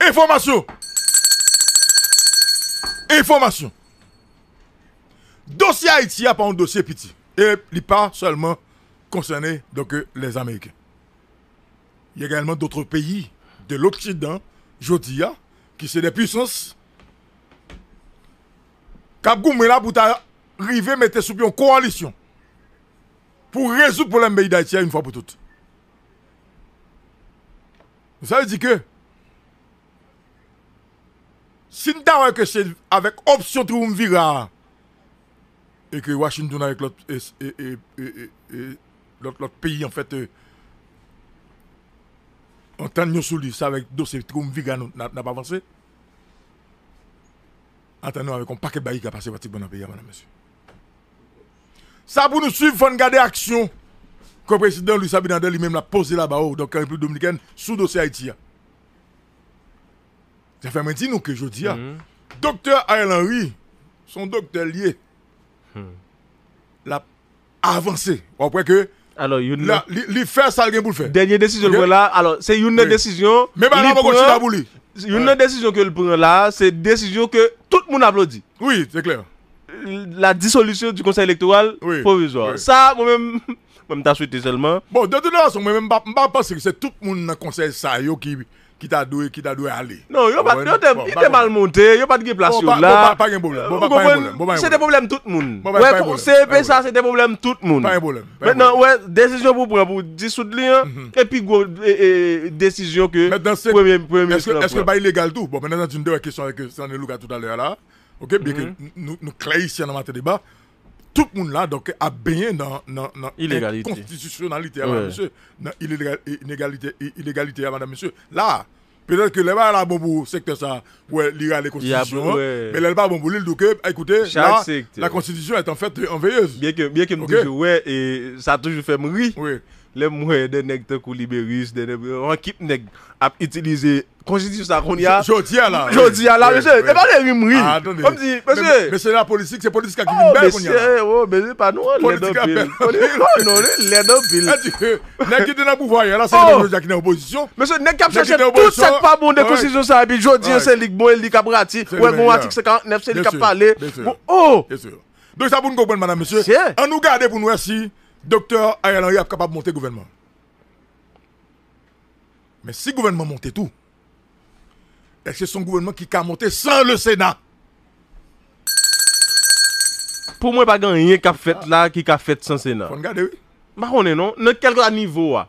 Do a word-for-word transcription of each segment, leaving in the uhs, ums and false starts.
Enfòmasyon. Enfòmasyon. Dosye Ayiti a pa yon dosye piti. E li pa sèlman konsène, donk, les Américains. Il y a également d'autres pays de l'Occident, jodi a, ki se de pwisans k ap goumen la pou ta rive mete sou pye yon kowalisyon pou rezoud pwoblèm peyi Dayiti a yon fwa pou tout. Sa vle di ke si n ta wè ke se avèk opsyon triumvirat e ke Washington avèk lòt e, e, e, e, e, e, lòt, lòt peyi, anfèt, e, antann yo sou li, se avèk dosye triumvirat nou n ap, n ap avanse. Antann nou avèk yon pakèt bagay ki ka pase pratikman nan peyi a, madam, mesye. Sa pou nou swiv, fò n gade aksyon ke prezidan Luis Abinader li menm l ap poze laba, donk, an Repiblik Dominikèn, sou dosye Ayiti a. Sa fè mwen di nou ke jodi a, Doktè Ariel Henry, se yon doktè l ye. L ap avanse. W ap wè ke Alò, youn nan, la, li, li fè sa l gen pou l fè. Dènye desizyon l pran la, alò, se youn nan desizyon Men bagay la poko chita pou li. Youn nan desizyon ke l pran la, se desizyon ke tout moun aplodi. Wi, se klè. La dissolution du Conseil électoral provisoire. Sa, mwen menm, mwen m ta swete sèlman. Bon, de toute façon, mwen menm, m pa, m pa panse ke se tout moun nan konsèy sa yo ki, ki ta dwe, ki ta dwe ale. Non, yo pa t, yo te, yo te mal monte, yo pa t gen plas yo la. Bon, pa, pa, pa gen pwoblèm. Bon, pa, pa gen pwoblèm. Bon, pa gen pwoblèm. Se te pwoblèm tout moun. Bon, pa, pa gen pwoblèm. Wè, C P sa, se te pwoblèm tout moun. Pa gen pwoblèm. Mentnan, wè, desizyon pou pran pou disoud li an, epi gwo, e, e, desizyon ke premye, premye minis lan pran. Mentnan, se, èske, èske l pa ilegal tou? Bon, mentnan, nou te wè kesyon avèk, e, Stanley Lucas toutalè a la. Oke, byen ke n-, nou, nou klè isi a nan Maten Deba, tout moun la, donk, ap benyen nan, nan, nan enkonstitisyonalite a, madam, mesye, nan ilegal-, inegalite, i-, ilegalite a, madam, mesye. La, petèt ke lè bagay la bon pou sektè sa, wè, li rale konstitisyon an, men lè l pa bon pou li, l di w ke, ekoute, la, la constitution est en fait en veilleuse. Byen ke, byen ke m toujou wè, e sa toujou fè m ri, lè m wè de nèg tankou Liberis, de nèg, yon ekip nèg ap itilize konstitisyon sa kounye a. Jodi a la, wi. Jodi a la, mesye, e pa de ri m ri. Kòmsi, mesye. Men, men se la politik, se politik la ki vin bèl kounye a la. Oh, mesye, oh, mesye, pa nou an lèd anpil. Oh, non, li lèd anpil. Nèg ki te nan pouvwa yè la, se li menm jodi a ki nan opozisyon. Mesye, nèg k ap chache tout sa k pa bon de konstitisyon sa, epi jodi a se li k bon, e li k ap rati. Wè, gon atik san karant nèf, se li k ap pale. Bon, oh! Donk, sa pou n konprann, madam, mesye. Ann nou gade pou n wè si Doktè Ariel Henry ap kapab monte gouvènman. Men si gouvènman monte tou, èske se yon gouvènman ki ka monte san le Sena? Pou mwen, pa gen anyen k ap fèt la ki ka fèt san Sena. Fò n gade, wi. M pa konnen, non. Nan kèlkeswa nivo a.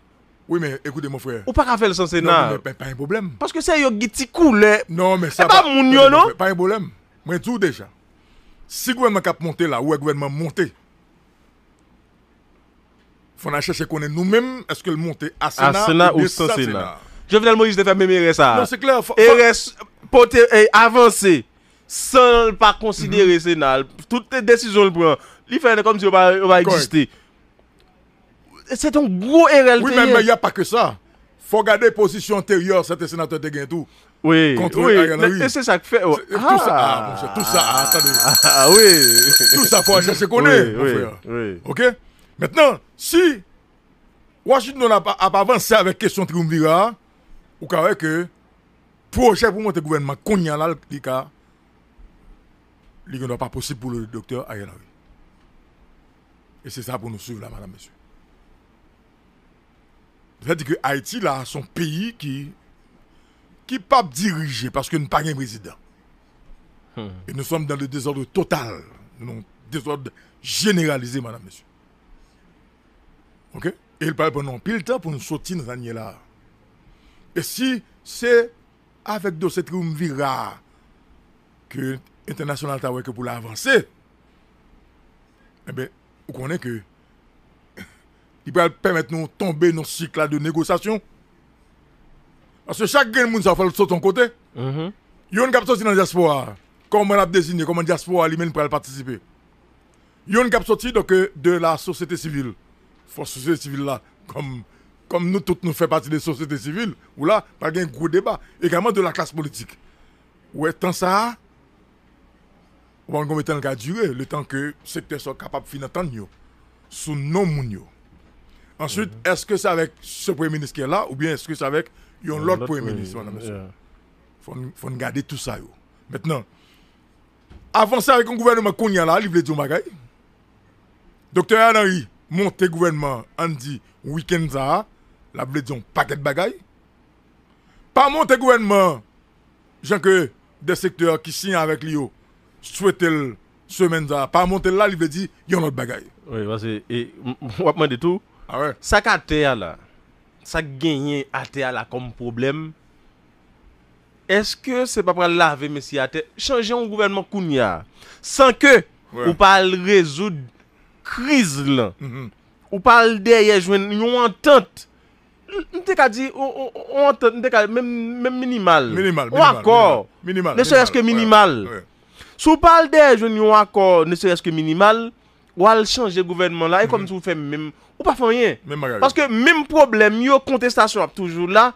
Wi, men ekoute, mon frè. Ou pa ka fè l san Sena. Non, men, men, pa gen pwoblèm. Paske se yo ki gen ti koulè. Non, men sa pa, pa moun yo, non. Pa gen pwoblèm. Mwen di w deja. Si gouvènman k ap monte la, ou wè gouvènman monte. Fò n al chèche konnen nou menm, èske l monte a Sena oubyen san Sena. Jovenel Moïse te fè menm erè sa a. Non, se klè, fò, fò... Erè s-, pote, e, avanse san l pa konsidere Sena. Tout desizyon l pran, li fè kòmsi yo pa, yo pa egziste. Se te yon gwo erè l te ye. Wi, men, men y a pas que ça. Fò gade pozisyon anteryè sèten senatè te gen tou. Wi, kont Ariel Henry. E se sa k fè, oh, se, tout sa, ah, monchè, tout sa, ah, tande. Ah, wi. Tout sa fò al chèche konnen, mon frè. Wi, wi. Oke? Mentnan, si Washington ap, ap avanse avèk kesyon triumvirat a, ou ka wè ke pwojè pou monte gouvènman kounye a la, li ka, li gendwa pa posib pou le doktè Ariel Henry. E se sa pou nou swiv la, madam, mesye. Sètadi ke Ayiti la, se yon peyi ki, ki p ap dirije paske n pa gen prezidan. Hmm. Et nous sommes dans le désordre total. Nou nan dezòd jeneralize, madam, mesye. Oke? E l pral pran nou anpil tan pou nou soti nan sa n ye la. E si se avèk dosye triumvirat ke entènasyonal ta wè ke pou l avanse, enben, ou konnen ke li pral pèmèt nou tonbe nan sik la de negosyasyon. Paske chak grenn moun sa fò l sot yon kote. Mhm. Youn k ap soti nan dyaspora a, kòman l ap deziye, kòman dyaspora a li menm pral patisipe. Youn k ap soti, donk, euh, de la sosyete sivil. Fò sosyete sivil la, kòm, kòm nou tout nou fè pati de sosyete sivil, ou la, pral gen gwo deba. Egalman de la klas politik. Ou wè tan sa a, ou pa konn konbyen tan l ka dire, letan ke sektè sa yo kapab fin antann yo sou non moun yo. Answit, èske se avèk se premye minis ki la, oubyen èske se avèk yon lòt premye minis, madam, mesye? Yeah. Fò n, fò n gade tou sa yo. Mentnan, avanse avèk yon gouvènman kounye a la, li vle di yon bagay. Doktè Ariel Henry monte gouvènman, ann di, wikenn sa a, l ap vle di yon pakèt bagay. Pa monte gouvènman, jan ke de sektè ki siyen avèk li yo swete l semèn sa a, pa monte l la, li vle di yon lòt bagay. Wi, paske, e, m, m, w ap mande tou, ah, wè, sa k atè a la, sa k genyen atè a la kòm pwoblèm, èske se pa pral lave mesye atè, chanje yon gouvènman kounye a, san ke, wè, ou pa al rezoud kriz lan, mhm, ou pa al dèyè jwenn yon antant, m te ka di, yon, yon, yon antant, m te ka, menm, menm minimal, minimal, yon akò, minimal, ne serait-ce que minimal. Si w pa al dèyè jwenn yon akò, ne serait-ce que minimal, w al chanje gouvènman la, e kòmsi w fè menm, ou pa fè anyen. Paske menm pwoblèm yo, kontestasyon ap toujou la,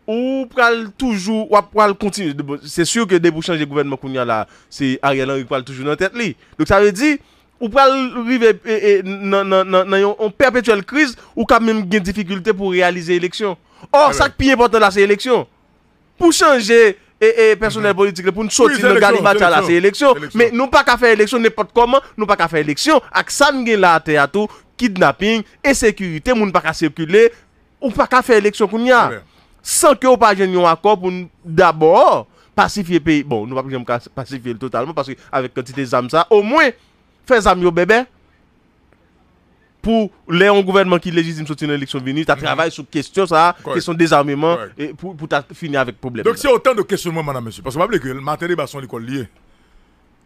ou pral toujou, w ap pral kontinye. Se si ke depi w chanje gouvènman kounye a la, se Ariel Henry k pral toujou nan tèt li. Donk sa vle di, ou pral rive, e, e, nan, nan, nan, nan yon, yon pèpetyèl kriz, ou ka menm gen difikilte pou w reyalize eleksyon. Ò, sa k pi enpòtan la, se eleksyon. Pou chanje, e, e, pèsonèl politik la, pou n soti nan galimati a la, se eleksyon. Men nou pa ka fè eleksyon nenpòt kòman, nou pa ka fè eleksyon ak sa n gen la atè a tou, kidnaping, ensekirite, moun pa ka sikile, ou pa ka fè eleksyon kounye a. San ke w pa jwenn yon akò pou n dabò pasifye peyi. Bon, nou p ap janm ka pasifye l totalman, paske avèk kantite zam sa, omwen, fè zam yo bèbè. Pou lè yon gouvènman ki lejitim soti nan eleksyon vini, ta travay sou kesyon sa a, kesyon dezameman, e pou, pou ta fini avèk pwoblèm nan. Donk, se otan de kesyonman, madam, mesye. Paske pa bliye ke maten deba se yon lekòl li ye.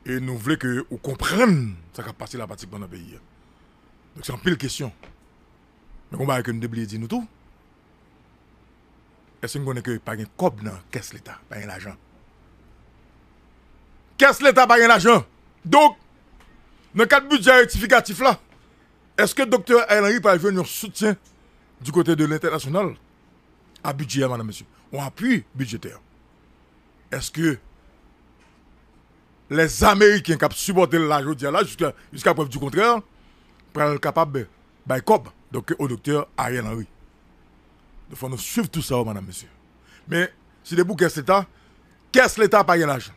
E nou vle ke ou konprann sa k ap pase la pratikman nan peyi a. Donk, se anpil kesyon. Men gon bagay ke nou te bliye di nou tou. Èske n konnen ke pa gen kòb nan kès leta? Pa gen lajan. Kès leta pa gen lajan. Donk, nan kad bidjè rektifikatif la, èske Doktè Ariel Henry pral jwenn yon soutyen di kote de lentènasyonal a bidjè a, madam, mesye? Yon apui bidjetè? Èske lèzameriken k ap sipòte l la jodi a la, jiska, jiska prèv di kontrè, pral kapab bay kòb, donk, o Doktè Ariel Henry? Donk, fò nou swiv tou sa yo, madam, mesye. Men, si se pou kès leta, kès leta pa gen lajan.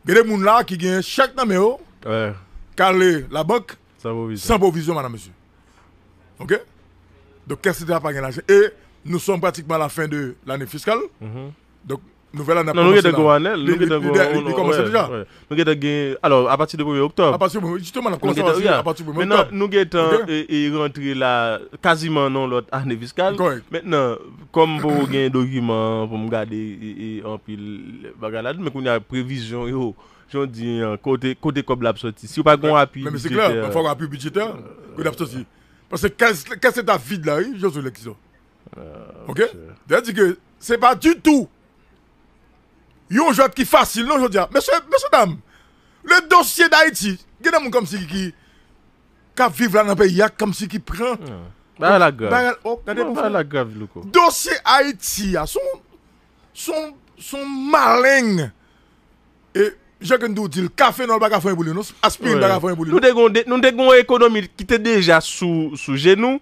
Gen de moun la ki gen chèk nan men yo, k ale labank san pwovizyon, madam, mesye. Oke? Donk, kès leta pa gen lajan. E nou sòm pratikman a la fen de lane fiskal. Donk, nouvèl ane ap kòmanse la. Non, nou gentan gen yon ane, nou gentan gen yon, li kòmanse deja. Nou gentan gen, alò, apati de premye oktòb. Apati, jisteman, n ap kòmanse apati, apati premye oktòb. Mentnan, nou gentan, e, e, rantre la kaziman nan yon lòt ane fiskal. Mentnan, kòm m poko gen dokiman pou m gade, e, e, anpil bagay ladan, men kounye a previzyon yo, jan w di an, kote, kote kòb la ap soti. Si w pa gen yon apui bidjetè. Men, men se klè, fòk gen apui bidjetè, kote l ap soti. Paske kès, kès leta vid la, wi, Josué Lexon. Oke? Sa vle di ke se pa ditou yon jwèt ki fasil, non, jodi a. Mesye, mesye dam, le dosye Dayiti, gen de moun kòmsi ki, k ap viv la nan peyi a, kòmsi ki pran. Bagay la grav. Bagay, oh, gade pou bagay la grav, Louko. Dosye Ayiti a, se yon, se yon, se yon maleng. E, jan ke n tou di l, kafenòl pa ka fè anyen pou li, non. Aspirin pa ka fè anyen pou li, non. Nou te gon de, nou te gon ekonomi ki te deja sou, sou je nou.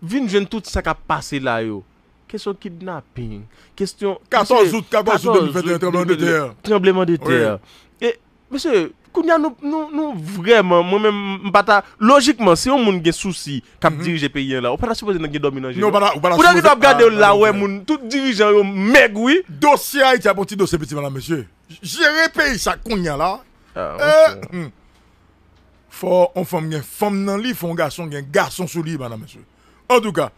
Vin jwenn tout sa k ap pase la yo. Kesyon kidnaping, kesyon, katòz out, katòz out de mil venteyen, tranblemanndetè. Tranblemanndetè. E, mesye, kounye a nou, nou, nou vrèman, mwen menm, m pa ta, lojikman, si yon moun gen sousi k ap dirije peyi a la, ou pa ta sipoze nan gen dòmi nan je nou. Pou nèg yo t ap gade w la, wè moun, tout dirijan yo mèg, wi. Dosye Ayiti ap yon ti dosye piti, madam, mesye. Jere peyi sa kounye a la. Fò yon fanm gen fanm nan li, fò yon gason gen gason sou li, madam, mesye. Antouka,